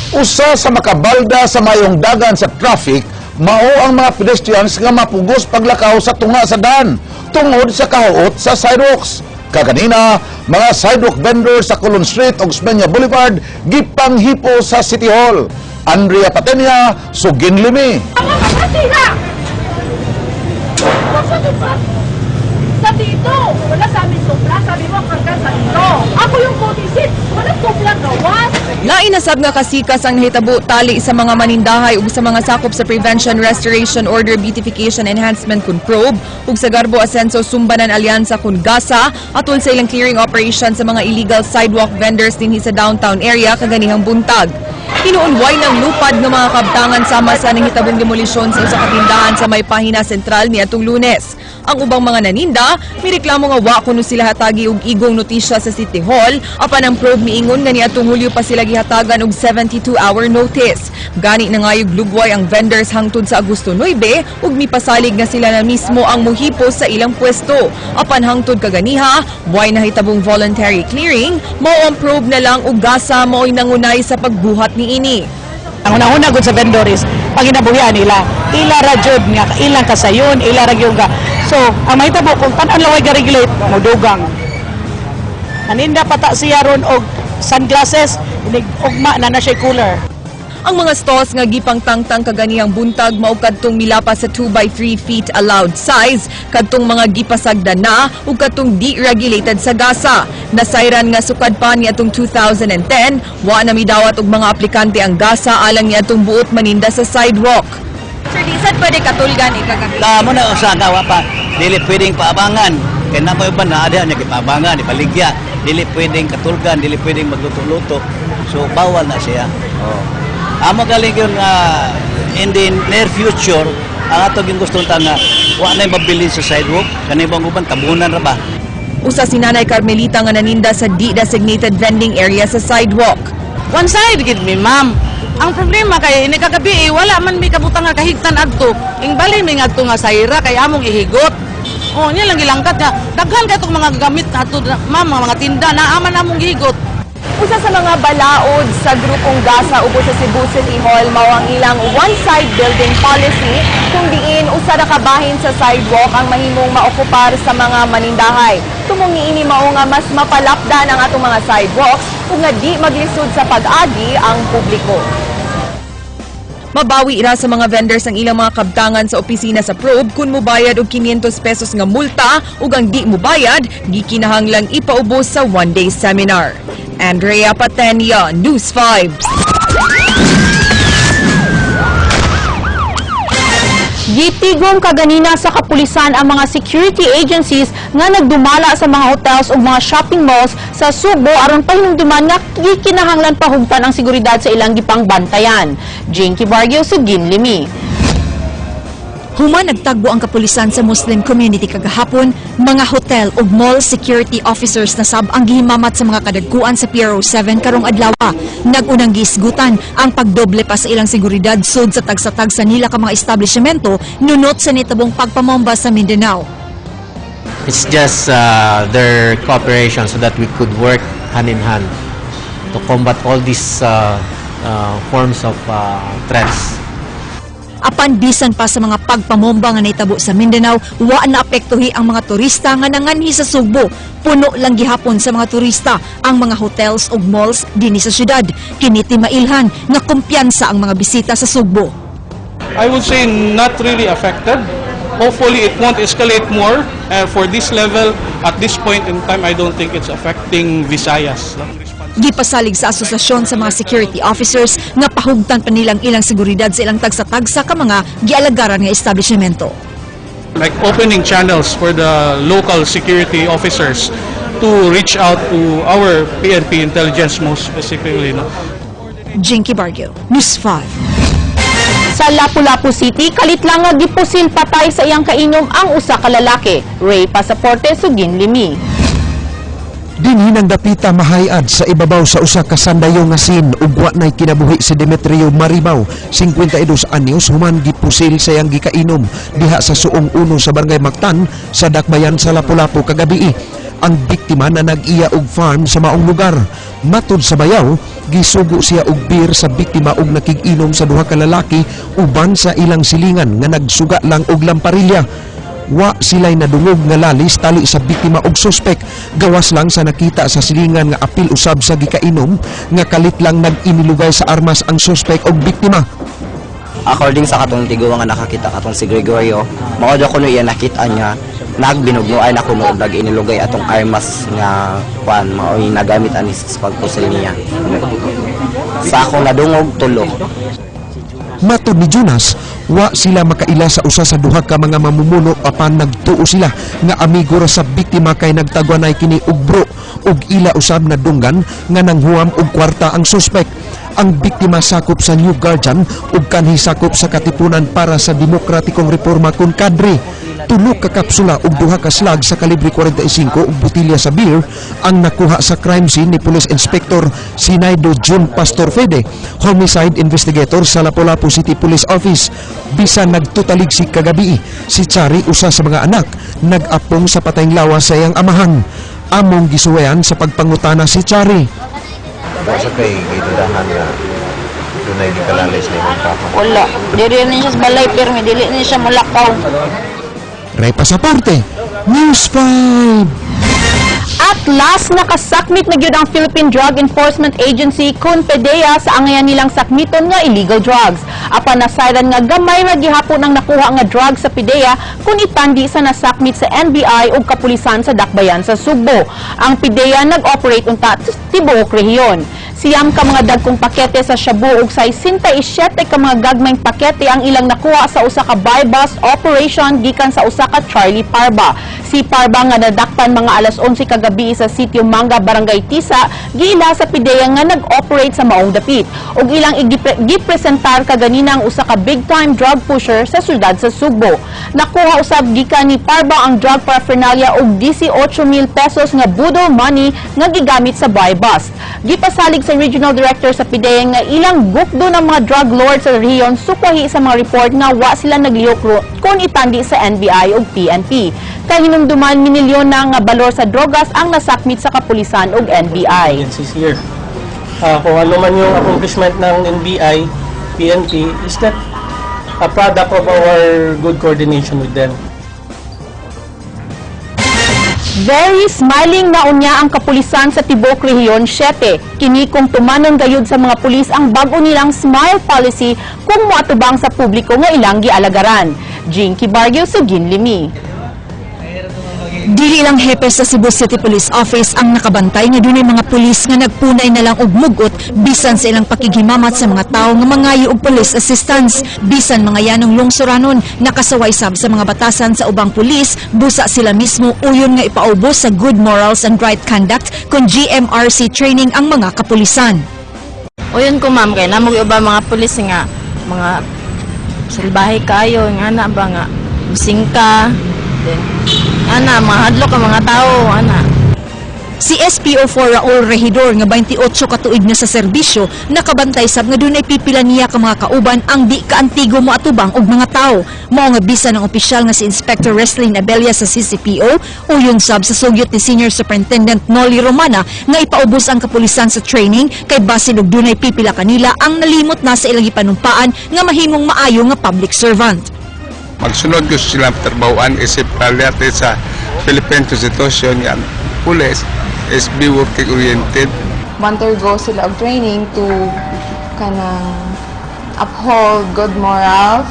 Usa sa makabalda sa mayong dagan sa traffic mao ang mga pedestrians nga mapugos paglakaw sa tunga sa daan tungod sa kahuot sa sidewalks. Kaganina, mga sidewalk vendors sa Colon Street ug Osmeña Boulevard gipanghipo sa City Hall. Andrea Patenia, Suginlimi. Masira! Sa dito, wala sa amin tupla. Sabi mo hanggang sa dito. Ako yung 46, wala tupla gawas. Lain na sab nga kasikas ang nahitabo tali sa mga manindahay ug sa mga sakop sa Prevention, Restoration, Order, Beautification, Enhancement kun Probe ug sa Garbo Asenso Sumbanan Alyansa kun GASA atol sa ilang clearing operation sa mga illegal sidewalk vendors dinhi sa downtown area kaganihang buntag. Hinuon way ng lupad ng mga kabtangan sama sa nahitabong demolisyon sa usa ka tindahan sa may Pahina Sentral niadtong Lunes. Ang ubang mga naninda, mireklamo nga wa kuno sila hatagi og igong notisya sa City Hall, apan ang Probe miingon nga niadtong Hulyo pa sila gihatagan og 72-hour notice. Gani nangayog lubway ang vendors hangtod sa Agosto 9 ug mipasalig nga sila na mismo ang muhipo sa ilang pwesto. Apan hangtod kaganiha, way nahitabong voluntary clearing, mao ang Probe na lang ug GASA mao'y nangunay sa pagbuhat niini. Ang una-una gud sa vendor is panginabuhian nila. Ila ra jud nga ilang kasayon, ila ra gyud nga. So, ang mahitabo kung tan-an laway ga regulate, modugang. Naninda pata siya ron og sunglasses, inig ugma na na siya cooler. Ang mga stalls nga gipangtangtang kaganihang buntag mao kadtong milapa sa 2 by 3 feet allowed size, kadtong mga gipasagdan na ug kadtong di regulated sa GASA. Nasayran nga sukad pa niadtong 2010, wa na midawat og mga aplikante ang GASA alang niadtong buot maninda sa sidewalk. Sir, di sad pwede katulgan ikagabi? Tamo na usa nga wa pa dili pwedeng paabangan. Kay na mo uban na adya niya gipaabangan, ibaligya. Dili pwedeng katulgan, dili pwedeng magluto-luto. So bawal na siya. Oh. Amo galing yun nga in the near future ang ato yung gusto ta nga wa na mabilin sa sidewalk kani bang uban tabunan ra ba. Usa si Nanay Carmelita nga naninda sa di-designated vending area sa sidewalk. One side gid mi, ma'am. Ang problema kay ini kagabi eh, wala man mi kabutang nga kahigtan adto. Ing balhin mi ngadto nga sayra kay among ihigot. Oh, niya lang gilangkat nga. Daghan kay tong mga gamit adto, ma'am, mga tinda na aman among gihigot. Usa sa mga balaod sa grupong GASA ubos sa Cebu City Hall mao ang ilang one-side building policy kung diin usa ra ka bahin sa sidewalk ang mahimong maokupar sa mga manindahay. Tumong niini mao nga mas mapalapdan ang atong mga sidewalks ug nga di maglisod sa pag-agi ang publiko. Mabawi ra sa mga vendors ang ilang mga kabtangan sa opisina sa Probe kung mubayad og 500 pesos nga multa ug ang di mubayad gikinahanglang ipaubos sa one-day seminar. Andrea Patenia, News 5. Gitigom kaganina sa kapulisan ang mga security agencies nga nagdumala sa mga hotels ug mga shopping malls sa Sugbo aron pahinumduman nga gikinahanglan pahugtan ang seguridad sa ilang gipangbantayan. Jinky Barrio sa Ginlimi. Human nagtagbo ang kapulisan sa Muslim community kagahapon, mga hotel ug mall security officers na sab ang gihimamat sa mga kadagkuan sa PRO 7 karong adlaw. Nag-unang giisgutan ang pagdoble pa sa ilang seguridad sud sa tagsa-tagsa nila ka mga establishmento nunot sa nitabong pagpamomba sa Mindanao. It's just their cooperation so that we could work hand in hand to combat all these forms of threats. Apan bisan pa sa mga pagpamomba nga nahitabo sa Mindanao, wa na apektuhi ang mga turista nga nanganhi sa Sugbo. Puno lang gihapon sa mga turista ang mga hotels ug malls dinhi sa syudad. Kini timailhan nga kumpiyansa ang mga bisita sa Sugbo. I would say not really affected. Hopefully, it won't escalate more. For this level, at this point in time, I don't think it's affecting Visayas, no? Gipasalig sa asosasyon sa mga security officers nga pahugtan pa nilang ilang seguridad sa ilang tagsa-tagsa ka mga gialagaran nga establishmento. Like opening channels for the local security officers to reach out to our PNP intelligence most specifically. No? Jinky Barrio, News 5. Sa Lapu-Lapu City, kalit lang nga gipusil patay sa iyang kainom ang usa ka lalaki. Ray Pasaporte, Suginlimi. Dinhi ng dapita mahayad sa ibabaw sa usa ka sandayo nga sin ug wa nay kinabuhi si Demetrio Maribaw, 52 anyos, human gipusil sa iyang gikainom diha sa Suong Uno sa Barangay Mactan sa Dakbayan sa Lapu-Lapu kagabi. Ang biktima na nag-iya og farm sa maong lugar. Matud sa bayaw, gisugo siya og beer sa biktima og nakig-inom sa duha ka lalaki uban sa ilang silingan nga nagsuga lang og lamparilya. Wa sila'y nadungog nga lalis tali sa biktima og suspek, gawas lang sa nakita sa silingan nga apil usab sa gikainom nga kalit lang nag-inilugay sa armas ang suspek og biktima. According sa katong tiguang nga nakakita, katong si Gregorio, mao daw kuno iya nakita niya nagbinugnuay na kuno og nag-inilugay atong armas nga kuan, mao'y nagamit ani sa pagpusil niya. Sa akong nadungog, tulo. Matod ni Jonas, wa sila makaila sa usa sa duha ka mga mamumuno, apan nagtuo sila nga amigo ra sa biktima kay nagtagwanay kini og bro ug ila usab nadunggan nga nanghuam og kwarta ang suspek. Ang biktima sakop sa New Guardian ug kanhi sakop sa Katipunan para sa Demokratikong Reforma kun Kadre. Tulo ka kapsula ug duha ka slag sa kalibre 45 ug botelya sa beer ang nakuha sa crime scene ni Police Inspector Sinaido June Pastor Fede, homicide investigator sa Lapu-Lapu City Police Office. Bisan nagtutaligsik kagabi, si Chari, usa sa mga anak, nag-apong sa patayng lawas sa iyang amahan. Among gisuwayan sa pagpangutana si Chari. Sa kay gidudahan nga dunay gikalalis ni imong papa? Wala. Diri ni siya sa balay pero dili ni siya mulakaw. Ray Pasaporte, News 5. At last, nakasakmit na gyud ang Philippine Drug Enforcement Agency kun PDEA sa angayan nilang sakmiton nga illegal drugs. Apan nasayran nga gamay ra gihapon ang nakuha nga drugs sa PDEA kung itandi sa nasakmit sa NBI ug kapulisan sa Dakbayan sa Sugbo. Ang PDEA nag-operate unta sa tibuok rehiyon. 9 ka mga dagkong pakete sa shabu ug 67 ka mga gagmayng pakete ang ilang nakuha sa usa ka buy-bust operation gikan sa usa ka Charlie Parba. Si Parba nga nadakpan mga alas 11 kagabi sa Sitio Manga, Barangay Tisa, giila sa PDEA nga nag-operate sa maong dapit. Ug ilang gipresentar kaganina ang usa ka big-time drug pusher sa syudad sa Sugbo. Nakuha usab gikan ni Parba ang drug paraphernalia ug 18,000 pesos nga budol money nga gigamit sa buy-bust. Gipasalig sa Regional Director sa PDEA nga ilang gukdo ng mga drug lords sa rehiyon sukwahi sa mga report nga wa sila naglihok kung itandi sa NBI ug PNP. Kahinumduman, minilyon na nga balor sa drogas ang nasakmit sa kapulisan ug NBI. Agencies here. Kung ano man yung accomplishment ng NBI, PNP, is that a product of our good coordination with them. Very smiling na unya ang kapulisan sa tibuok Rehiyon 7. Kini kung tumanon gayud sa mga pulis ang bag-o nilang smile policy kung moatubang sa publiko nga ilang gialagaran. Jinky Barrio sa Ginlimi. Dili lang hepe sa Cebu City Police Office ang nakabantay nga dunay mga pulis nga nagpunay na lang og mugot bisan sa ilang pakighimamat sa mga tawo nga mangayo og police assistance. Bisan mga yanong lungsuranon, nakasaway sab sa mga batasan sa ubang pulis, busa sila mismo uyon nga ipaubos sa good morals and right conduct kon GMRC training ang mga kapulisan. Uyon ko, ma'am, kay namo uba mga pulis nga mga salbahe kayo nga na ba nga bising ka, then ana mahadlok ang mga tao ana. Si SPO4 Raul Regidor nga 28 katuig na sa serbisyo, nakabantay sab nga dunay pipila niya ka mga kauban ang di kaantigo moatubang og mga tawo. Mao nga bisan ang opisyal nga si Inspector Reslin Abella sa CCPO, uyon sab sa sugyot ni Senior Superintendent Nolly Romana nga ipaubos ang kapulisan sa training kay basin og dunay pipila kanila ang nalimot na sa ilang gipanumpaan nga mahimong maayo nga public servant. Magsunod gusto silang trabahoan isip palyate sa Philippine Constitution nga ang police is be working oriented. Undergo sila og training to kanang uphold good morals,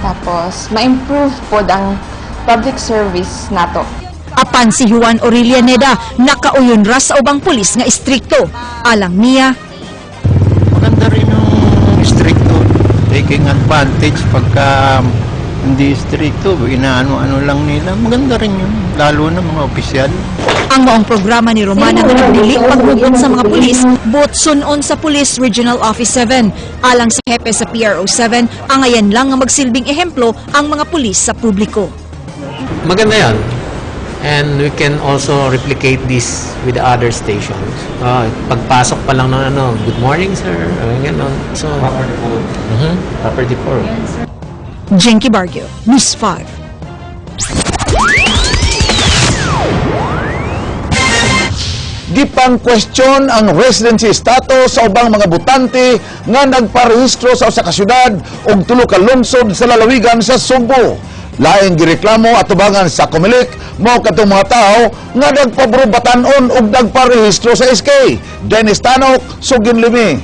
tapos ma-improve pod ang public service nato. Apan si Juan Aurelia Neda nakauyon ra sa ubang pulis nga istrikto. Alang niya, Maganda rin yung stricto. Taking advantage pagka hindi stricto, inaano-ano lang nila. Maganda rin yun, lalo na mga opisyal. Ang maong programa ni Romana nga nagdili pagmugot sa mga pulis, buot sun-on sa Police Regional Office 7. Alang sa hepe sa PRO 7, angayan lang nga magsilbing ehemplo ang mga pulis sa publiko. Maganda yan. And we can also replicate this with the other stations. Pagpasok pa lang ng ano, "Good morning, sir." Ganon. So, proper decorum. Proper decorum. Jinky Barrio, News 5. Gipang question ang residency status sa ubang mga botante nga nagparehistro sa usa ka syudad ug tulo ka lungsod sa lalawigan sa Sugbo. Laing gireklamo atubangan sa COMELEC mao kadtong mga tawo nga nagpabrobatan-on ug nagparehistro sa SK. Dennis Tanok, Sugin Limi.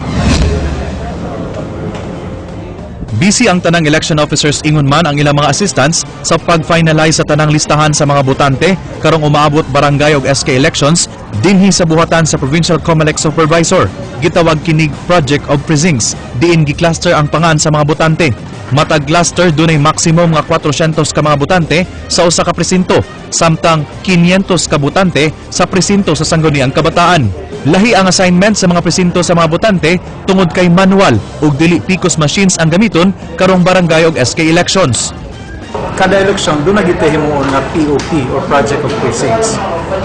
Busy ang tanang election officers, ingon man ang ilang mga assistants, sa pag-finalize sa tanang listahan sa mga botante karong umaabot barangay ug SK elections dinhi sa buhatan sa Provincial COMELEC Supervisor. Gitawag kinig Project of Precincts, diin gi-cluster ang pangan sa mga botante. Matag cluster dunay maximum nga 400 ka mga botante sa usa ka presinto, samtang 500 ka botante sa presinto sa Sangguniang Kabataan. Lahi ang assignment sa mga presinto sa mga botante tungod kay manual ug dili PCOS machines ang gamiton karong barangay ug SK elections. Kada election duna gyud himuon nga POP or Project of Precincts.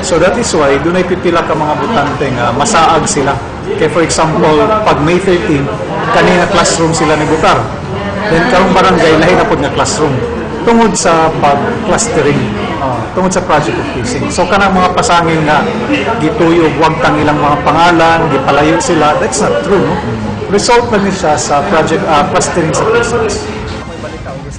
So that is why dunay pipila ka mga botante nga masaag sila. Kay for example, pag May 13, kani nga classroom sila ni botar. Then karong barangay, lahi na pod nga classroom tungod sa pag-clustering, tungod sa Project of Precinct. So kanang mga pasangil nga gituyog wagtang ilang mga pangalan, gipalayo sila, that's not true, no? Result lang ni siya sa project clustering sa precincts.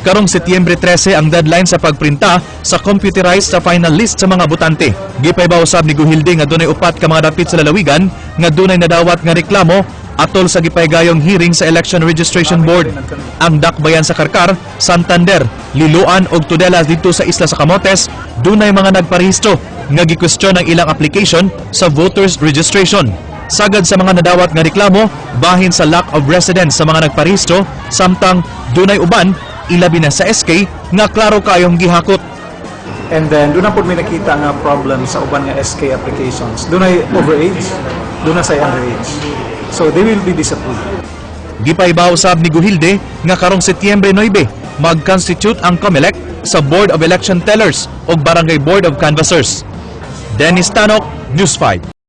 Karong Setyembre 13 ang deadline sa pagprinta sa computerized sa final list sa mga botante. Gipaybaw usab ni Gujilde nga dunay upat ka mga dapit sa lalawigan nga dunay nadawat nga reklamo atol sa gipahigayong hearing sa Election Registration Board. Ang dakbayan sa Carcar, Santander, Liloan ug Tudela didto sa Isla sa Camotes, dunay mga nagparehistro nga gikwestiyon ang ilang application sa voters registration. Sagad sa mga nadawat nga reklamo, bahin sa lack of residence sa mga nagparehistro, samtang dunay uban, ilabi na sa SK, nga klaro kayong gihakot. And then, duna pod may nakita nga problem sa uban nga SK applications. Dunay overage, duna say underage. So they will be disapproved. Gipaibaw usab ni Gujilde nga karong Setyembre 9 mag-constitute ang COMELEC sa Board of Election Tellers o Barangay Board of Canvassers. Dennis Tanok, News 5.